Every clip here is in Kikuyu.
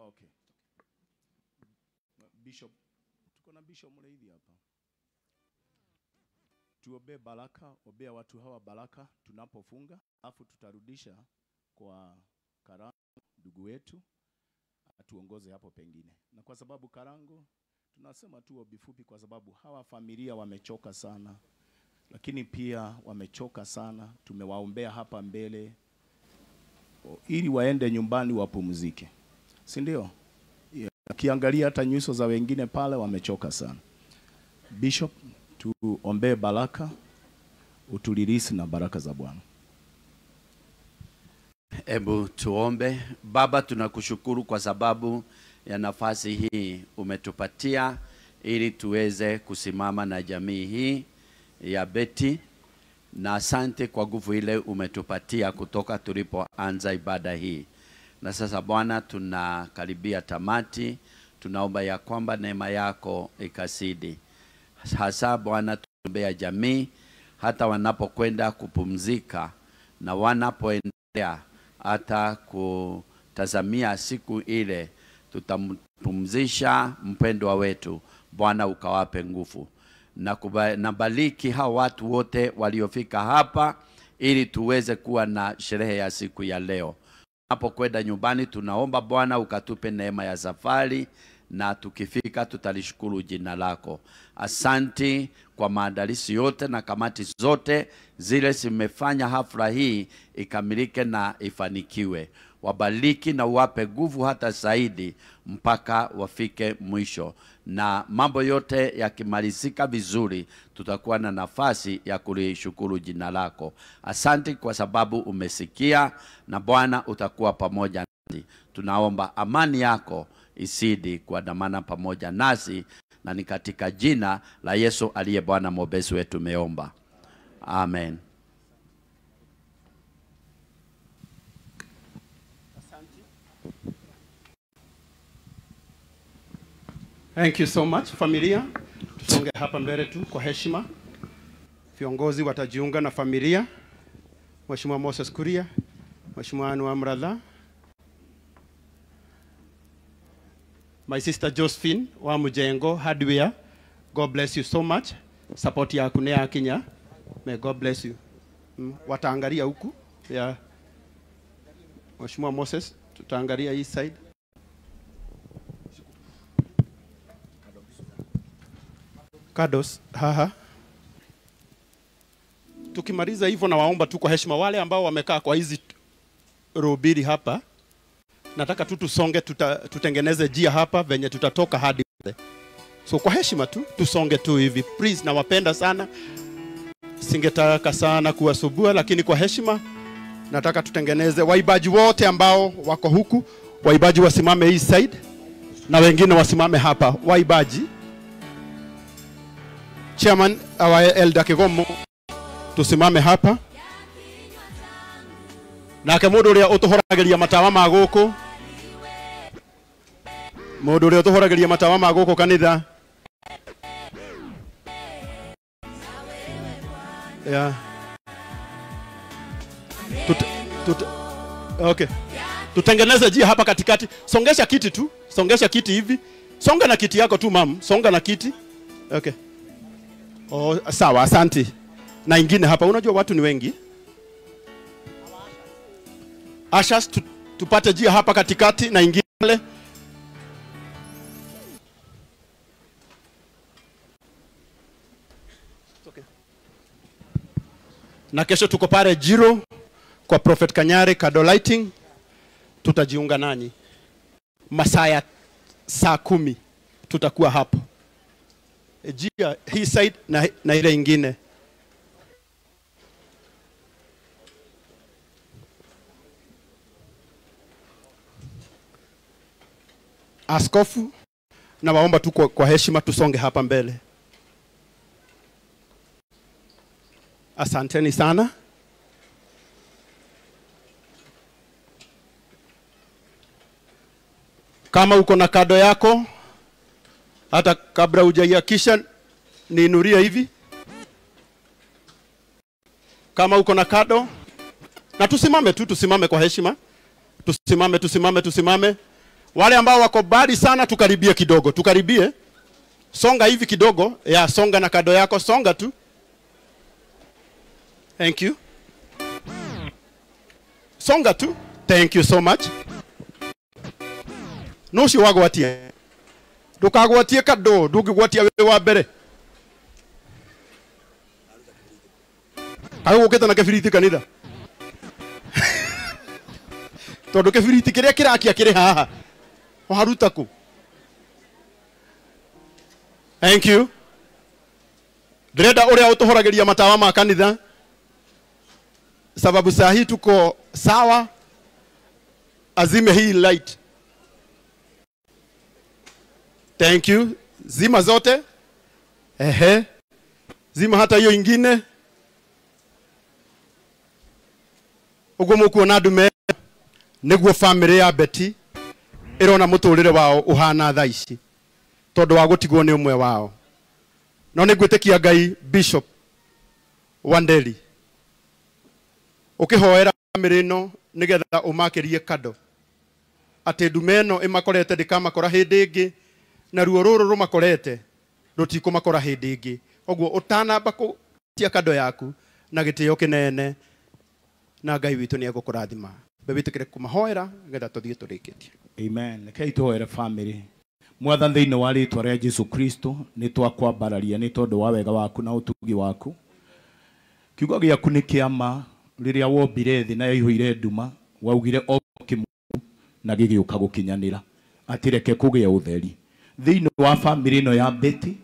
Okay. Bishop, tuko na Bishop Mureithi hapa. Tuombee baraka, ombea watu hawa baraka tunapofunga, alafu tutarudisha kwa Karango ndugu wetu atuongoze hapo pengine. Na kwa sababu Karango tunasema tu ombi fupi, kwa sababu hawa familia wamechoka sana, lakini pia wamechoka sana. Tumewaombea hapa mbele ili waende nyumbani wapumzike, si ndio? Ukiangalia hata nyuso za wengine pale wamechoka sana. Bishop, tuombee baraka, utulilisi na baraka za Bwana. Hebu tuombe. Baba, tunakushukuru kwa sababu ya nafasi hii umetupatia ili tuweze kusimama na jamii hii ya Betty, na asante kwa nguvu ile umetupatia kutoka tulipoanza ibada hii. Na sasa Bwana, tunakaribia tamati, tunaomba ya kwamba neema yako ikasidi. Hasa Bwana, tuombea jamii hata wanapokwenda kupumzika na wanapoendelea hata kutazamia siku ile tutampumzisha mpendwa wetu. Bwana, ukawape nguvu na bariki hao watu wote waliofika hapa ili tuweze kuwa na sherehe ya siku ya leo. Tunapokwenda nyumbani, tunaomba Bwana ukatupe neema ya safari, na tukifika tutalishukuru jina lako. Asanti kwa maandalizi yote na kamati zote zile zimefanya hafla hii ikamilike na ifanikiwe. Wabariki na uwape nguvu hata zaidi mpaka wafike mwisho. Na mambo yote yakimalizika vizuri, tutakuwa na nafasi ya kulishukuru jina lako. Asante kwa sababu umesikia, na Bwana utakuwa pamoja nasi. Tunaomba amani yako isidi kuandamana pamoja nasi, na ni katika jina la Yesu aliye Bwana mwombezi wetu tumeomba. Amen. Thank you so much familia. Tusonge hapa mbele tu kwa heshima. Viongozi watajiunga na familia. Mheshimiwa Moses Kuria, Mheshimiwa Anwar Mradha, my sister Josephine wa Mujengo Hardware. God bless you so much. Support yako ni ya Kenya. May God bless you. Wataangalia huku. Yeah. Mheshimiwa Moses, tutaangalia hii side. Kados, haha. Tukimaliza hivyo, na waomba tu kwa heshima wale ambao wamekaa kwa hizi row mbili hapa. Nataka tu tusonge, tutengeneze njia hapa venye tutatoka hadi. So kwa heshima tu tusonge tu hivi. Please, nawapenda sana. Singetaka sana kuwasubua, lakini kwa heshima nataka tutengeneze. Waibaji wote ambao wako huku, waibaji wasimame hii side na wengine wasimame hapa. Waibaji, Chairman, our elder Kigomo, tusimame hapa. Nake mundu uria utuhoragiria matawa ma guku, mundu uria utuhoragiria matawa ma guku kanitha. Yeah. Okay. Tutengeneze njia hapa katikati. Songesha kiti tu, songesha kiti hivi. Songa na kiti yako tu mam, songa na kiti. Okay. Oh, sawa, asante. Na ingine hapa, unajua watu ni wengi. Ashas, tupate njia hapa katikati na ingine pale. Okay. Na kesho tuko pale Jiro kwa Prophet Kanyare Kado Lighting, tutajiunga nanyi masaa ya saa 10 tutakuwa hapo. Jia hii side na ile ingine. Askofu, na waomba tu kwa heshima tusonge hapa mbele. Asanteni sana. Kama uko na kado yako, hata kabla hujaiakisha niinurie hivi. Kama uko na kado, na tusimame tu, tusimame kwa heshima. Tusimame, tusimame, tusimame. Wale ambao wako mbali sana tukaribie kidogo, tukaribie. Songa hivi kidogo, ya songa na kado yako, songa tu. Thank you. Songa tu. Thank you so much. No si wagwatie. Ndukagwatie kado, ndungigwatia we wa mbere. Ayo gukite na kibiriti kanitha. Tondu kibiriti kiria kirakia kiri haha. Waruta ku. Thank you. Ndirenda uria utuhoragiria matawa ma kanitha. Sababu saa hii tuko sawa. Azime hii light. Thank you. Zima zote. Ehe. Zima hata hiyo ingine. Uguo mukuona ndume niguo family ya Betty irona muturire wao uhana thaa ici tondu wa gutigwo ni umwe wao. No ni ngwitikia Ngai Bishop Wanderi ukihoera family ino nigetha umakirie kado ati ndume ino imakorete ndikamakora hindi ingi na ruo ruru rumakorete rutikumakora hindi ingi. Oguo utanamba kutia kado yaku na gitio kinene na Ngai witu ni egukurathima. Bebitikire kumahoera ngetha tuthie turikitie. Amen. Rekei tuhoere family. Mwathani thiini wa ritwa ria Jesu Kristo ni twakwambararia ni tondu wa wega waku na utugi waku. Kiugo giaku ni kiama riria wombire thi na yaihũire nduma waugire o kimu na gigiuka gukinyanira atireke kugia utheri. Thiini wa family ino ya Betty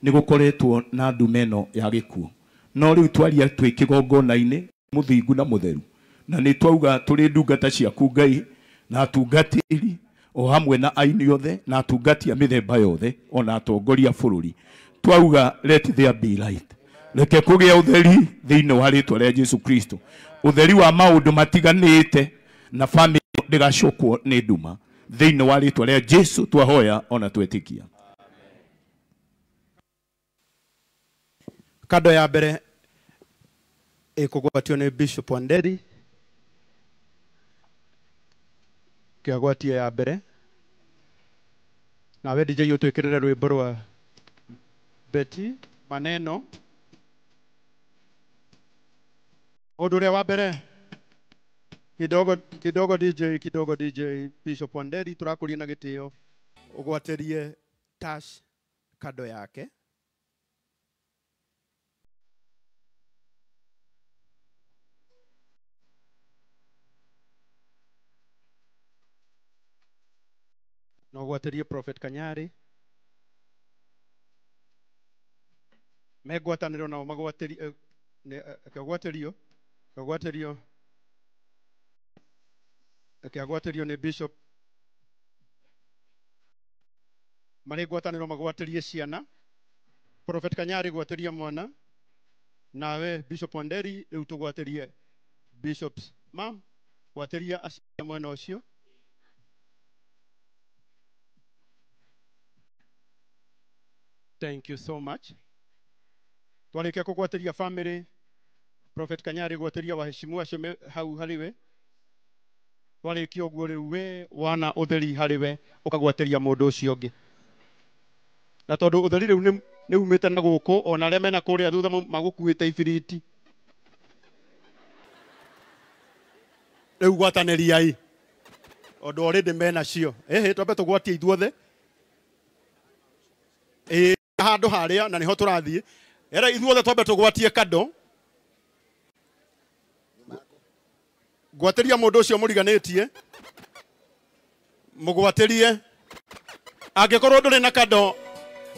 ni gukoretwo na ndume ino ya gikuo. No riu twaria twi kigongona-ini muthingu na mutheru na ni twauga turi ndungata ciaku Ngai na atungatĩri o hamwe na aini othe na atungati a mĩthemba yothe ona atongoria bũrũri twauga let there be light. Reke kũgĩa ũtheri thĩinĩ wa rĩtwa rĩa Jesu Kristo, ũtheri wa maũndũ matiganĩte na family ndĩgacokwo nĩ nduma thĩinĩ wa rĩtwa rĩa Jesu twahoya ona twetĩkia. Kando ya mbere ikugwatio ni Bishop Wanderi. Kiagwatia ya mbere nawe DJ utwikirire rwimbo rwa Betty maneno. Undu uria wa mbere kidogo kidogo DJ kidogo DJ Bishop Wanderi turakuria na gitio ugwatirie Tash kado yake. Na ugwatirie Prophet Kanyari megwataniro nao magwatirie akagwatirio akagwatirio akagwatirio ni Bishop mari gwataniro magwatirie ciana. Prophet Kanyari gwatirie mwana nawe Bishop Wanderi riu tugwatirie Bishops mam gwatirie acia mwena ucio. Thank you so much. Twarikia kugwatiria family Prophet Kanyari gwatiria waheshimu acio hau hariwe. Twarikia uguo riu we wana utheri hariwe ukagwatiria mundu ucio ungi. Na tondu utheri riu ni umite na guku ona aria mena kuria thutha magukuite ibiriti. Riu gwataniriai ondu already mena cio. Ehe twambe tugwatie ithuothe. Handu haria na niho turathie. Era ithuothe twambe tugwatie kado. Gwatiria mundu ucio muriganitie. Mugwatirie. Angikorwo nduri na kado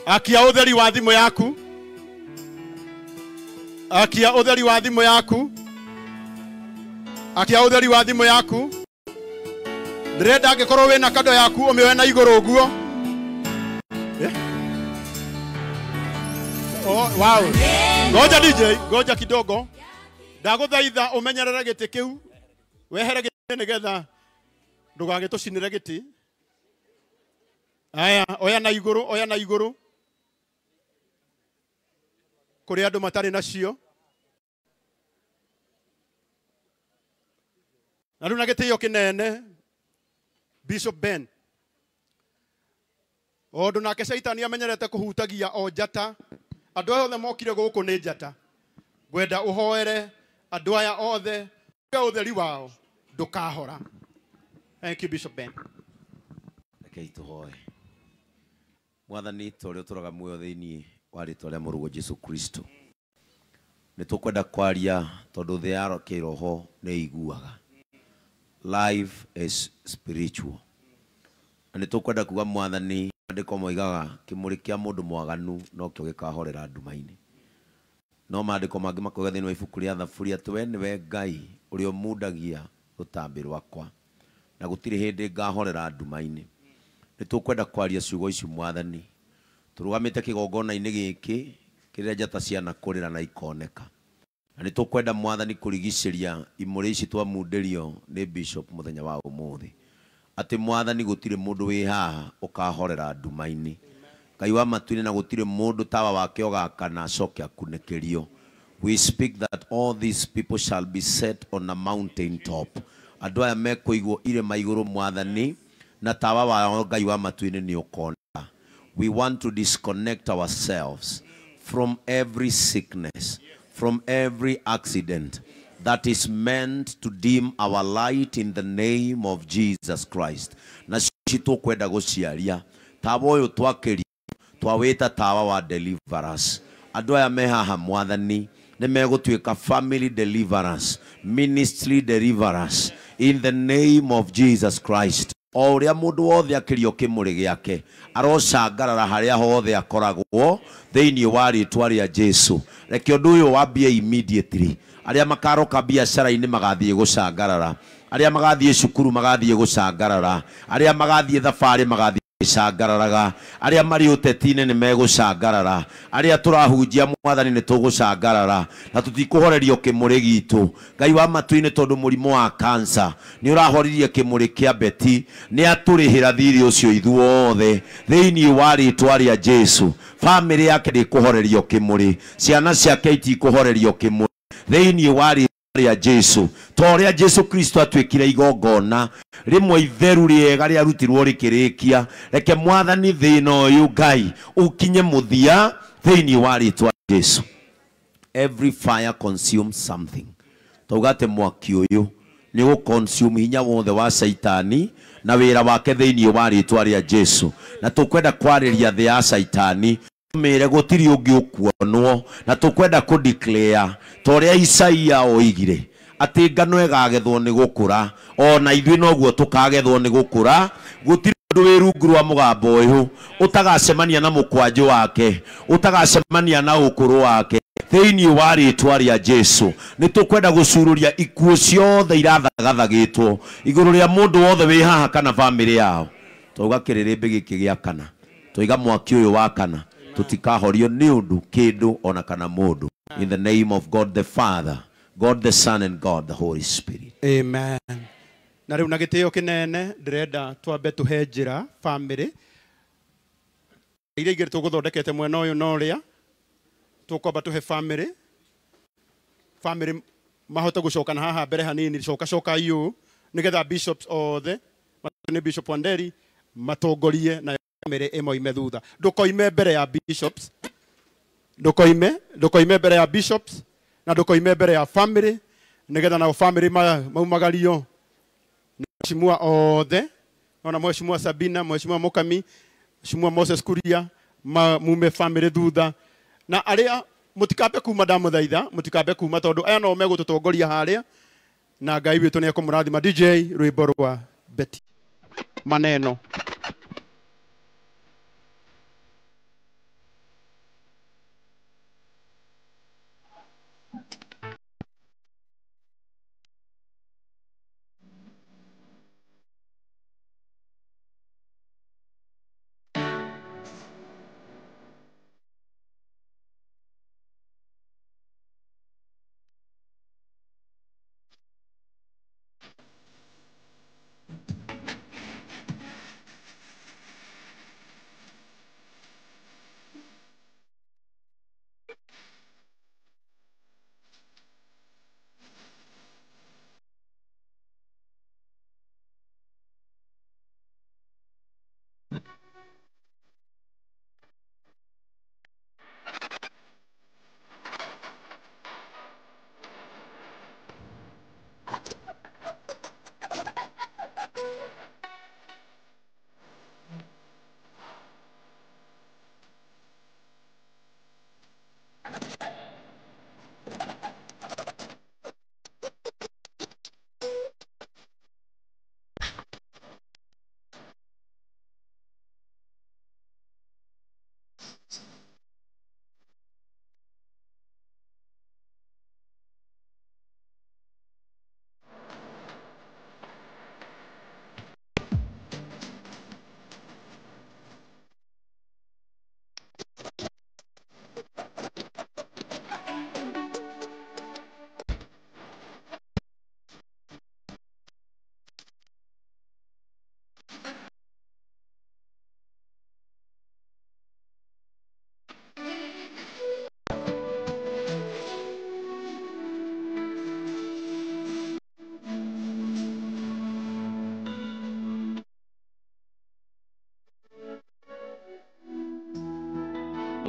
akia utheri wa thimu yaku. Akia utheri wa thimu yaku. Akia utheri wa thimu yaku. Ndirenda angikorwo wina kado yaku umioe na iguru uguo. Oh, wow. Ngoja DJ, ngoja kidogo. Ndaguthaitha umenyerere giti kiu. Wehere giti nigetha ndugagitucinire giti. Aya, oya na iguru, oya na iguru. Kuri andu matari nacio. Na riu na gitio kinene Bishop Ben. Ondu nake Shaitani amenyerete kuhutagia o njata. Andu aya othe mokire guku ni njata. Ngwenda uhoere andu aya othe utheri wao ndukahora. Thank you, Bishop Ben. Rekei tuhoe. Mwathani ta ũrĩa ũtũraga muoyo thĩinĩ wa rĩtwa rĩa Mũrũguo Jesu Kristo, nĩ tũkwenda kwaria tondũ thĩ ya kĩroho nĩ iguaga. Life is spiritual. Na nĩ tũkwenda kuga Mwathani, maandĩko moigaga kĩmũrĩ kĩa mũndũ mwaganu nokĩo gĩkahorera nduma-inĩ. No maandĩko mangĩ makoiga thĩinĩ wa ibuku rĩa Thaburi atĩ we nĩwe Ngai ũrĩa ũmundagia rũtambĩ rwakwa na gũtirĩ hĩndĩ ngahorera nduma-inĩ. Nĩ tũkwenda kwaria ciugo ici Mwathani, tũrũgamĩte kĩgongona-inĩ gĩkĩ kĩrĩa njata cianakũrĩra na ikoneka. Na nĩ tũkwenda Mwathani kũrigicĩria imũrĩ ici twamundĩrio nĩ Bishop mũthenya wa ũmũthĩ, atĩ Mwathani gũtirĩ mũndũ wĩ haha ũkahorera nduma-inĩ. Ngai wa matu-inĩ, na gũtirĩ mũndũ tawa wake ũgakana acoke akunĩkĩrio. We speak that all these people shall be set on a mountain top. Andũ aya mekũigwo irĩma igũrũ Mwathani, na tawa wao Ngai wa matu-inĩ nĩ ũkoneka. We want to disconnect ourselves from every sickness, from every accident that is meant to dim our light in the name of Jesus Christ. Na cici tũkwenda gũciaria tawa ũyũ twakĩria twawĩta tawa wa deliverance. Andũ aya me haha Mwathani nĩ megũtuĩka family deliverance, ministry deliverance in the name of Jesus Christ. O ũrĩa mũndũ wothe akĩrio kĩmũrĩ gĩake arocangarara harĩa hothe akoragwo thĩinĩ wa rĩtwa rĩa Jesu. Reke ũndũ ũyũ wambie immediately. Arĩa makaroka biacara-inĩ magathiĩ gũcangarara, arĩa magathiĩ cukuru magathiĩ gũcangarara, arĩa magathiĩ thabarĩ magathiĩ gũcangararaga, arĩa marĩ ũteti-inĩ nĩ megũcangarara, arĩa tũrahunjia Mwathani nĩ tũgũcangarara, na tũtikũhorerio kĩmũrĩ gitũ. Ngai wa matu-inĩ, tondũ mũrimũ wa cancer nĩ ũrahoririe kĩmũrĩ kĩa Beti, nĩ atũrĩhĩra thirĩ ũcio ithuothe thĩinĩ wa rĩtwa rĩa Jesu. Famĩlĩ yake ndĩkũhorerio kĩmũrĩ, ciana ciake itikũhorerio kĩmũrĩ thĩinĩ wa rĩtwa rĩa Jesu. Ta ũrĩa Jesu Kristo atuĩkire igongona rĩmwe itheru rĩega rĩarutirwo rĩkĩrĩkia, reke Mwathani thĩna ũyũ Ngai ũkinye mũthia thĩinĩ wa rĩtwa Jesu. Every fire consumes something. Tauga atĩ mwaki ũyũ nĩ ũgũ-consume hinya wothe wa Shaitani na wĩra wake thĩinĩ wa rĩtwa rĩa Jesu. Na tũkwenda kwarĩria thĩ ya Shaitani mĩre gũtirĩ ũngĩ ũkuonwo, na tũkwenda kũ-declare ta ũrĩa Isaia oigire atĩ ngano ĩgagethwo nĩ gũkũra, ona ithuĩ noguo tũkagethwo nĩ gũkũra. Gũtirĩ ũndũ wĩ rungu rwa mũgambo ũyũ ũtagacemania na mũkwanjũ wake, ũtagacemania na ũkũrũ wake thĩinĩ wa rĩtwa rĩa Jesu. Nĩ tũkwenda gũcururia ikuũ ciothe irathagathagĩtwo igũrũ rĩa mũndũ wothe wĩ haha kana bamĩrĩ yao. Twauga kĩrĩrĩmbĩ gĩkĩ gĩa kana, twaiga mwaki ũyũ wa kana, tutikahorio nĩ ũndũ kĩndũ ona kana mũndũ. In the name of God the Father, God the Son, and God the Holy Spirit. Amen. Na rĩu na gĩtĩo kĩnene ndĩrenda twambe tũhe njĩra family iria igĩrĩ tũgũthondekete mwena ũyũ na ũrĩa, tũkwamba tũhe family mahote gũcokana haha mbere hanini, coka coka iũ nĩgetha bishops othe nĩ Bishop Wanderi matongorie na family ĩmoime thutha. Ndũkoime mbere ya bishops, ndũkoime mbere ya bishops na ndũkoime mbere ya family, nĩgetha nao family maumagario Mheshimiwa othe, ona Mheshimiwa Sabina, Mheshimiwa Mukami, Mheshimiwa Moses Kuria, mume family thutha. Na arĩa mũtikambe kuma, ndamũthaitha mũtikambe kuma tondũ aya no megũtũtongoria harĩa, na Ngai witũ nĩ ekũmũrathima. DJ rwĩmbo rwa Betty maneno.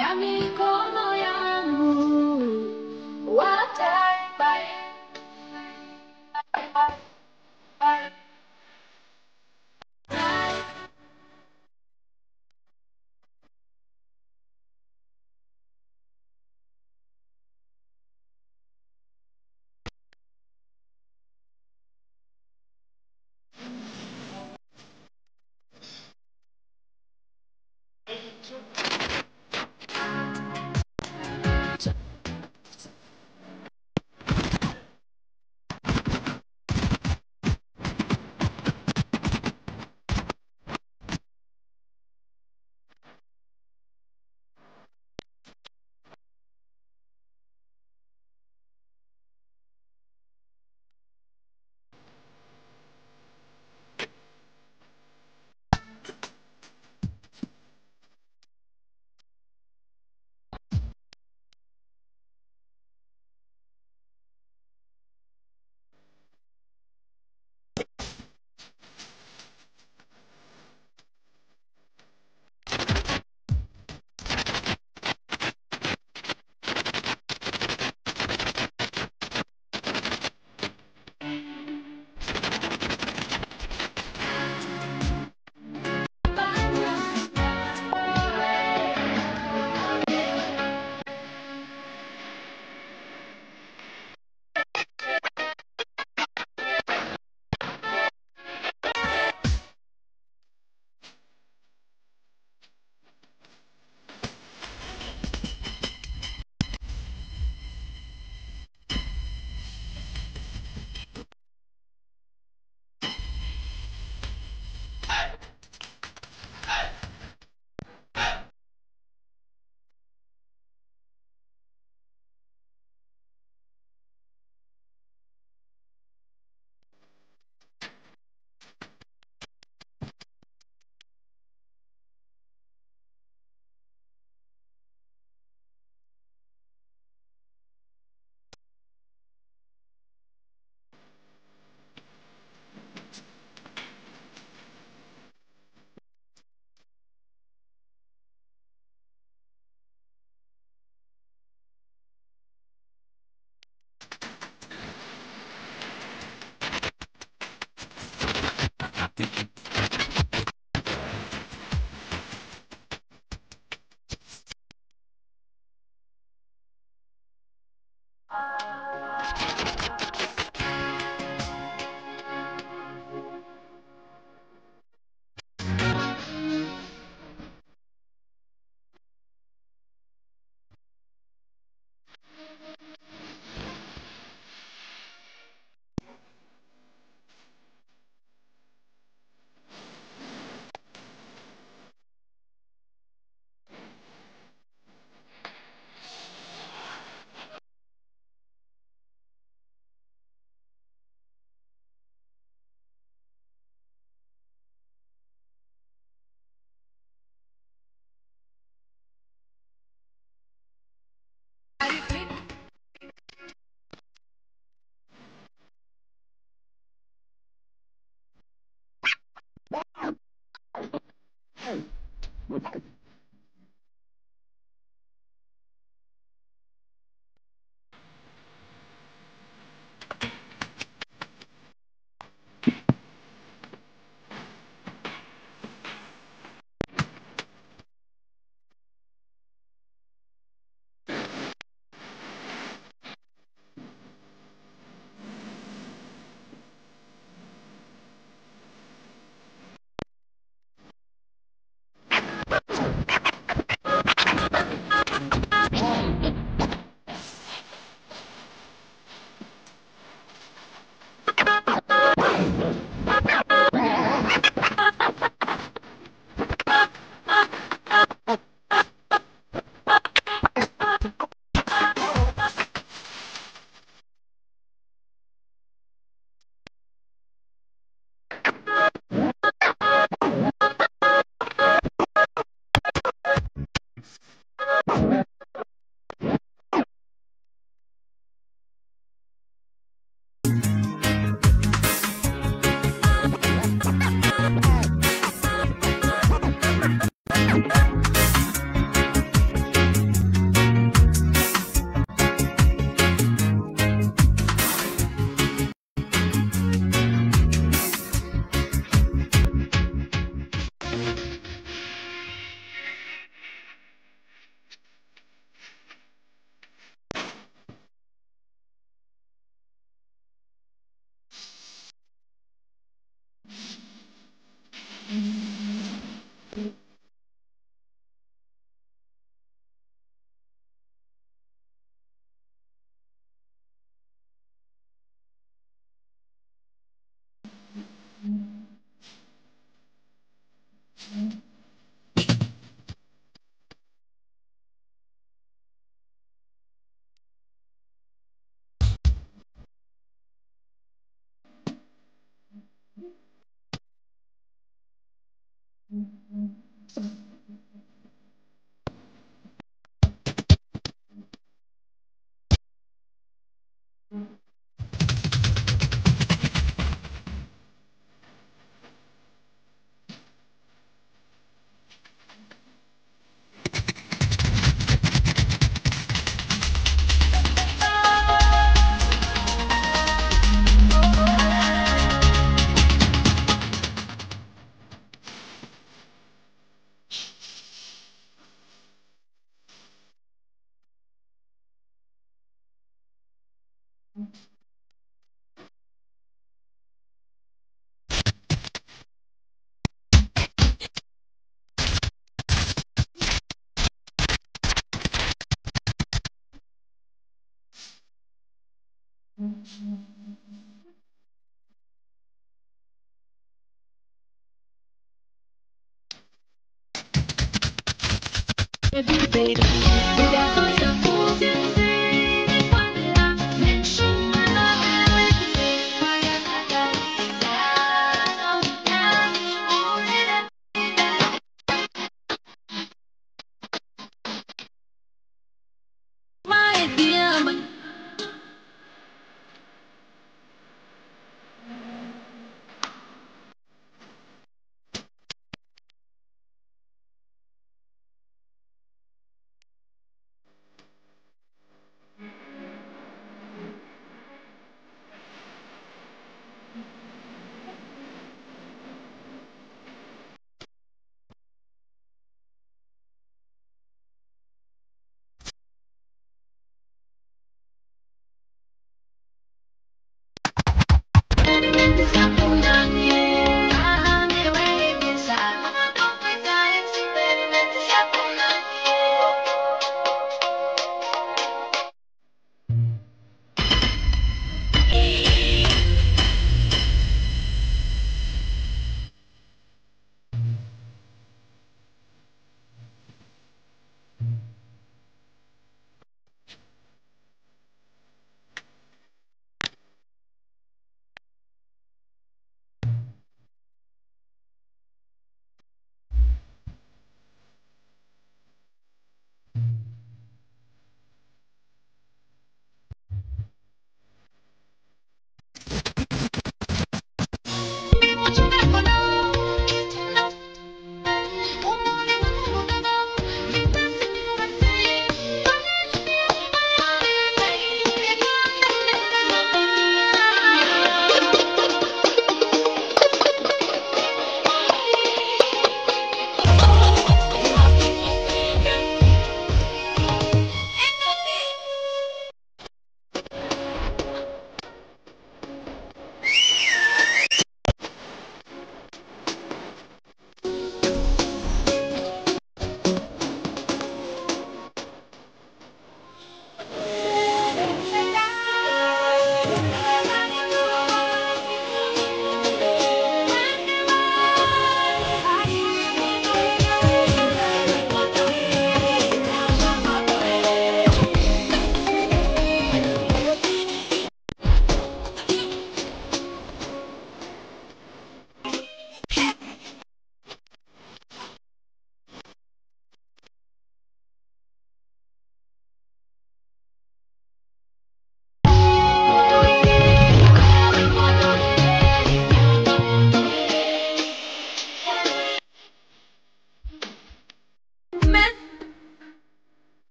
Ya mikono yangu wataibariki.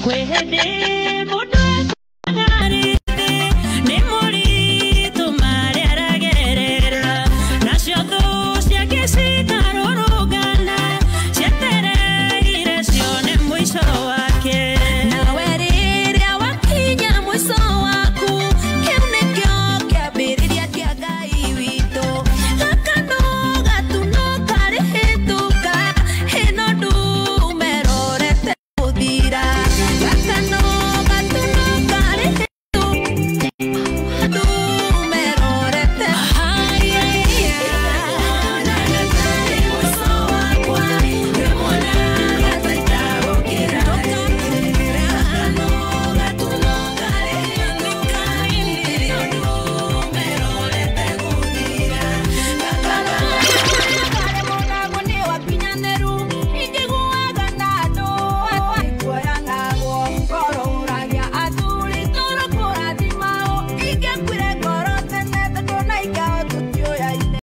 Kwehede